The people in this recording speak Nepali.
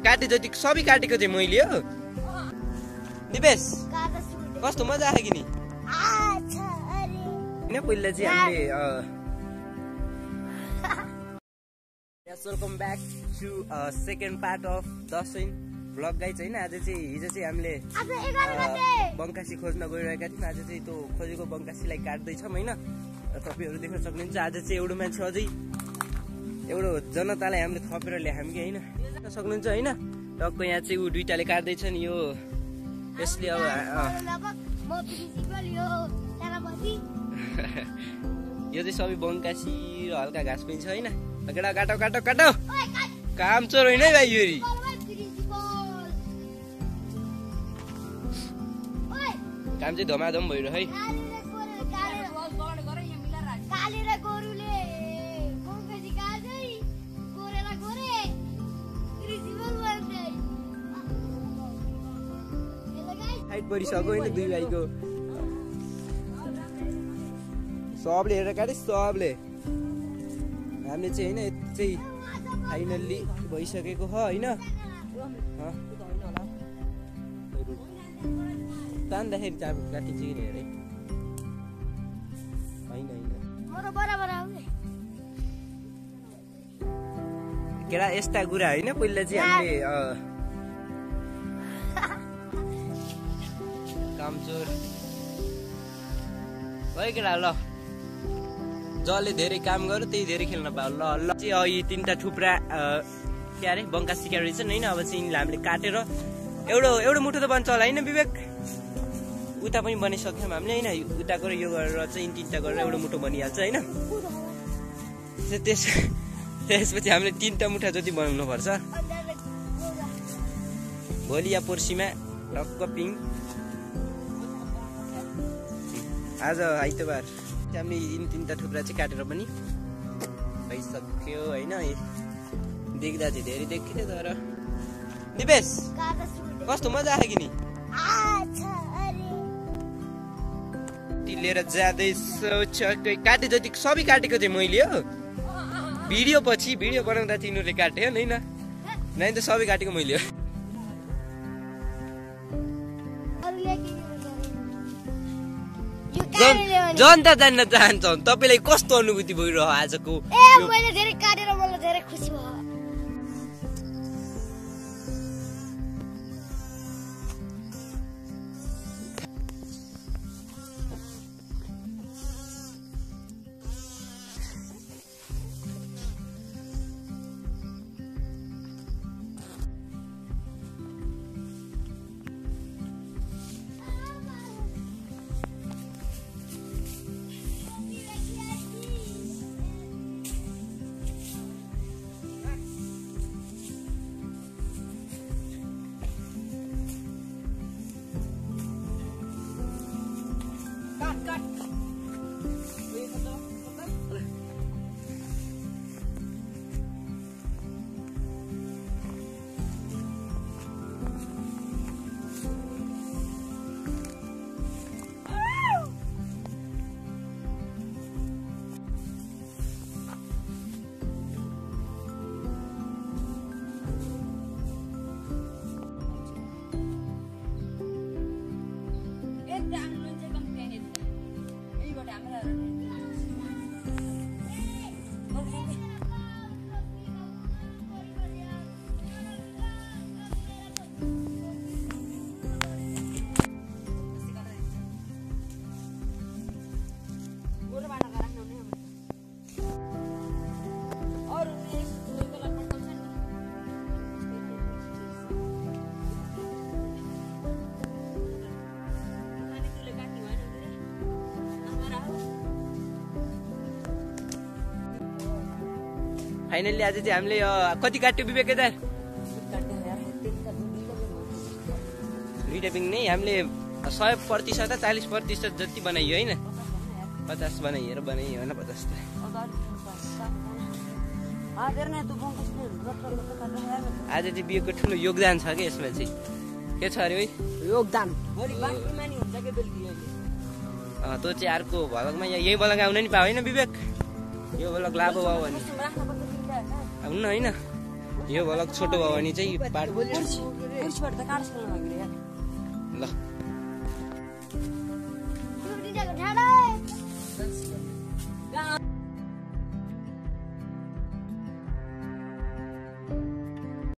काटे जति सबै काटेको थिएँ मैले हो दिपेश कस्तो मजा आयो कि नि होइन पहिला चाहिँ हामीले welcome back to second part of Dashain vlog guys होइन आज चाहिँ हिजो चाहिँ हामीले बङ्कासी खोज्न गइरहेका थियौँ आज चाहिँ त्यो खोजेको बङ्कासीलाई काट्दैछौँ होइन तपाईँहरू देख्न सक्नुहुन्छ आज चाहिँ एउटा मान्छे अझै एउटा जनतालाई हामीले थपेर ल्यायौँ कि होइन सक्नुहुन्छ होइन टक्क यहाँ चाहिँ ऊ दुइटाले काट्दैछन् यो यसले अब यो चाहिँ सबै बङ्कासी र हल्का घाँस पनि छ होइन केटा काटो काटो काटो काम चोर होइन है भाइ योरी काम चाहिँ धमाधम भइरह्यो है हाइट बढिसक्यो होइन दुई भाइको सबले हेरेर काटे सबले हामीले चाहिँ होइन यति चाहिँ फाइनल्ली भइसकेको छ होइन तान्दाखेरि चाहिँ काटिन्छ कि हेरे होइन केटा यस्ता कुरा होइन पहिला चाहिँ हामीले कामचोर भयो केटा ल जसले धेरै काम गर्यो त्यही धेरै खेल्न पायो ल ल चाहिँ यी तीनटा थुप्रा के अरे बङ्का सिकेर रहेछन् होइन अब चाहिँ यिनलाई हामीले काटेर एउटा मुठो त बन्छ होला होइन विवेक उता पनि बनाइसक्यौँ हामीले होइन उता गरेर यो गरेर चाहिँ तीनटा गरेर एउटा मुठो बनिहाल्छ होइन त्यसपछि हामीले तीनटा मुठा जति बनाउनु पर्छ भोलि या पर्सिमा टक्क पिङ आज आइतबार हामीले तीनटा थुप्रा चाहिँ काटेर पनि भइसक्यो होइन देख्दा चाहिँ धेरै देखियो तर दिपेश कस्तो मजा आयो कि नि लिएर जाँदैछ काटे जति सबै काटेको थिएँ मैले हो भिडियो बनाउँदा तिनीहरूले काट्यो नि नाइ त सबै काटेको मैले हो जनता जान्न चाहन्छ तपाईलाई कस्तो अनुभूति भइरह्यो आजको मैले धेरै काटेर मलाई धेरै खुसी भयो फाइनली आज चाहिँ हामीले कति काट्यो विवेक दाइ दुईटा पिङ नै हामीले 100% 40% जति बनाइयो होइन 50 बनाइयो होइन 50 त आज चाहिँ बियोको ठुलो योगदान छ कि यसमा चाहिँ के छ अरे योगदान तँ चाहिँ अर्को भलकमा यही भलक आउन नि पायो होइन विवेक यो भलक लाभो भयो भने हुन्न होइन यो भलक छोटो भयो भने चाहिँ ल